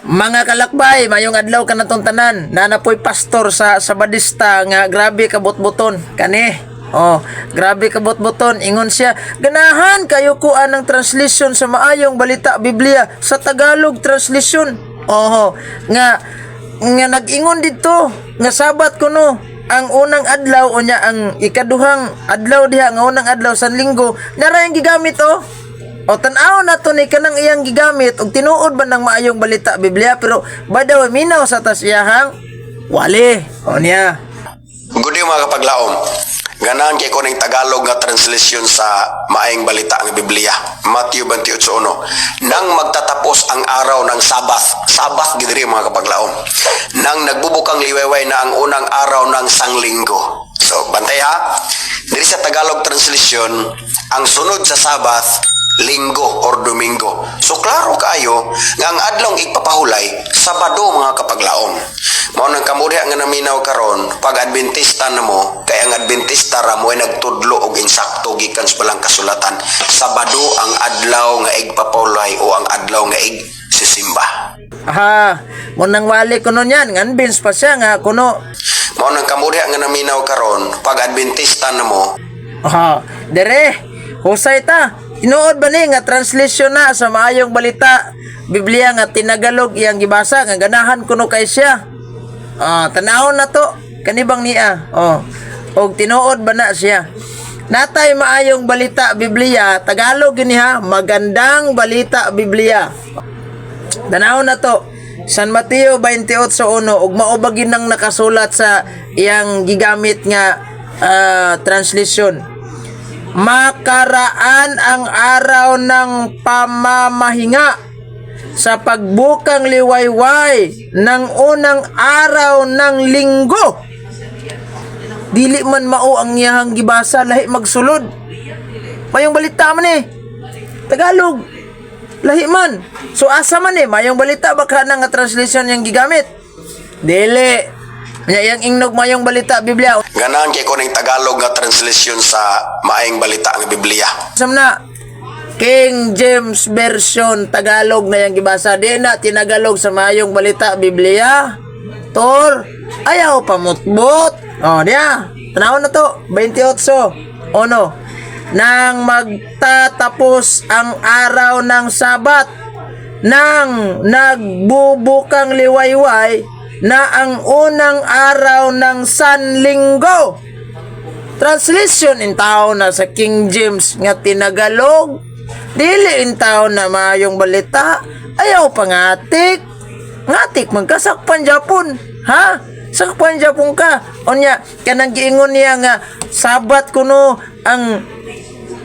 Mga kalakbay, mayong adlaw kanatong tanan. Naa poy pastor sa Sabadista nga grabe ka butbuton. Kani. Oh, grabe ka butbuton. Ingon siya, ganahan kayo ko anang translation sa Maayong Balita Biblia sa Tagalog translation. Oho, nga nga nag-ingon dito nga Sabat kuno ang unang adlaw, unya ang ikaduhang adlaw diha nga unang adlaw sa linggo nara yung gigamit, oh. O, tan-aw na to ni kanang iyang gigamit og tinuod ba ng Maayong Balita Biblia. Pero by the way, minaw sa tas iyahang wali. O niya. Good day, mga kapaglaom. Ganahan kay ko ning Tagalog nga translation sa Maayong Balita ng Biblia. Matthew 28:1. Nang magtatapos ang araw ng Sabbath, Sabbath gidiri, mga kapaglaom. Nang nagbubukang liwayway na ang unang araw ng sanglinggo. So, bantay ha. Diri sa Tagalog translation, ang sunod sa Sabbath, Linggo or Domingo. So klaro kaayo nga ang adlong igpapahulay, Sabado, mga kapaglaom. Mao nang kamo diha nga naminaw karon, pag Adventista na mo, kay ang Adventista ra mo ay nagtudlo og insakto gikan sa Balang Kasulatan. Sabado ang adlaw nga igpapahulay o ang adlaw nga igsisimba. Ha, mo nang wali kuno niyan, nganbins pa siya nga kuno. Mao nang kamo diha nga naminaw karon, pag Adventista na mo, Ha, dere, husay ta. Tinuod ba ni nga translation na sa Maayong Balita Biblia nga tinagalog iyang gibasa nga ganahan kuno kay siya? Ah, tanawon na to kanibang niya. Oh. Og tinuod ba na siya? Natay Maayong Balita Biblia, Tagalog gini ha, Magandang Balita Biblia. Tanawon na to. San Mateo 28:1, ug mao ba ginang nakasulat sa iyang gigamit nga translation? Makaraan ang araw ng pamamahinga sa pagbukang liwayway ng unang araw ng linggo. Dili man mao ang iyahang gibasa, lahi magsulod. Mayong Balita man eh. Tagalog. Lahi man. So asa man eh, Mayong Balita baka na nga translation yung gigamit? Dili. Nya iyang ingnog Mayong Balita Biblia. Ganahan kay ko ning Tagalog nga translation sa Maayong Balita nga Biblia. Sam na King James Version Tagalog na yung gibasa. Di na tinagalog sa Mayong Balita Biblia. Tor, ayaw pamutbot. Oh, diya. Tanawon na to. 28:1. Nang magtatapos ang araw ng Sabat, nang nagbubukang liwayway na ang unang araw ng Sanlinggo. Translation in tao na sa King James nga tinagalog. Dili in tao na Maayong Balita. Ayaw pangatik. Ngatik man ka, sakpan Japon. Ha? Sakpan Japon ka. Unya, kanang giingon niya nga Sabat kuno ang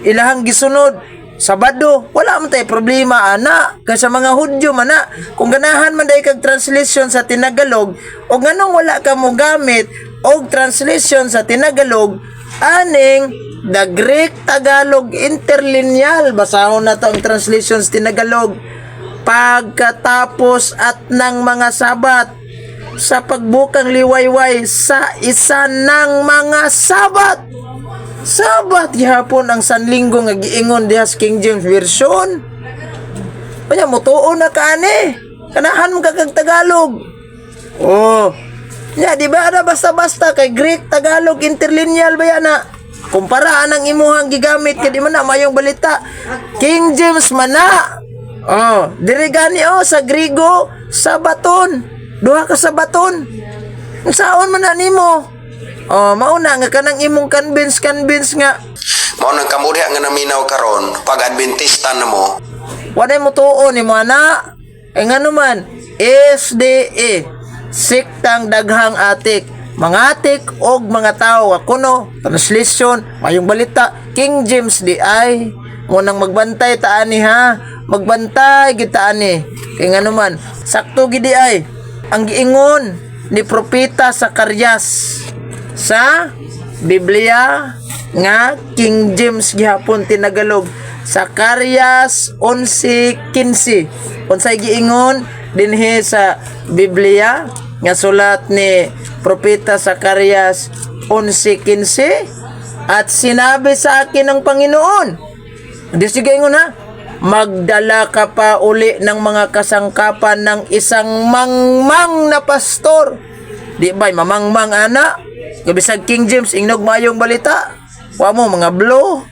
ilahang gisunod. Sabado, wala man tay problema ana kay sa mga Hudyo man na. Kung ganahan man day kag translation sa tinagalog, o nganong wala ka mo gamit og translation sa tinagalog aning the Greek Tagalog Interlineal? Basahon na to ang translation sa tinagalog. Pagkatapos at ng mga Sabat, sa pagbukang liwayway sa isa ng mga Sabat. Sabat gihapon ang Sanlinggo nga giingon diha sa King James Version. Kanya mutuo na ka ani. Kanahan mo ka kag Tagalog. Oh. Ya, di ba ana basta-basta kay Greek Tagalog Interlineal ba yan na? Kumpara anang imuhang gigamit kay di man na Mayong Balita. King James man na. Oh, diri gani oh sa Grigo, sabaton. Duha ka sabaton. Saon man na nimo? Oh, mauna nga kanang imong convince convince nga Mao nang kamo diha nga naminaw karon, pag Adventista na mo, walay mo tuo ni mo ana. Eh ngano man SDA, Siktang Daghang Atik, mga atik og mga tao kuno translation Mayong Balita King James di ay mo nang magbantay ta ani ha, magbantay kita ani kay ngano man sakto gidi ay ang giingon ni Propeta Zacarias sa Biblia nga King James gihapon tinagalog, Zacarias 11:15. Unsay giingon dinhi sa Biblia nga sulat ni Propeta Zacarias 11:15? "At sinabi sa akin ng Panginoon." Diyos yung giingon ha. Magdala ka pa uli ng mga kasangkapan ng isang mangmang na pastor. Di ba'y mamangmang ana? Gabisag King James, ingnog Maayong Balita. Wa mo mga blue.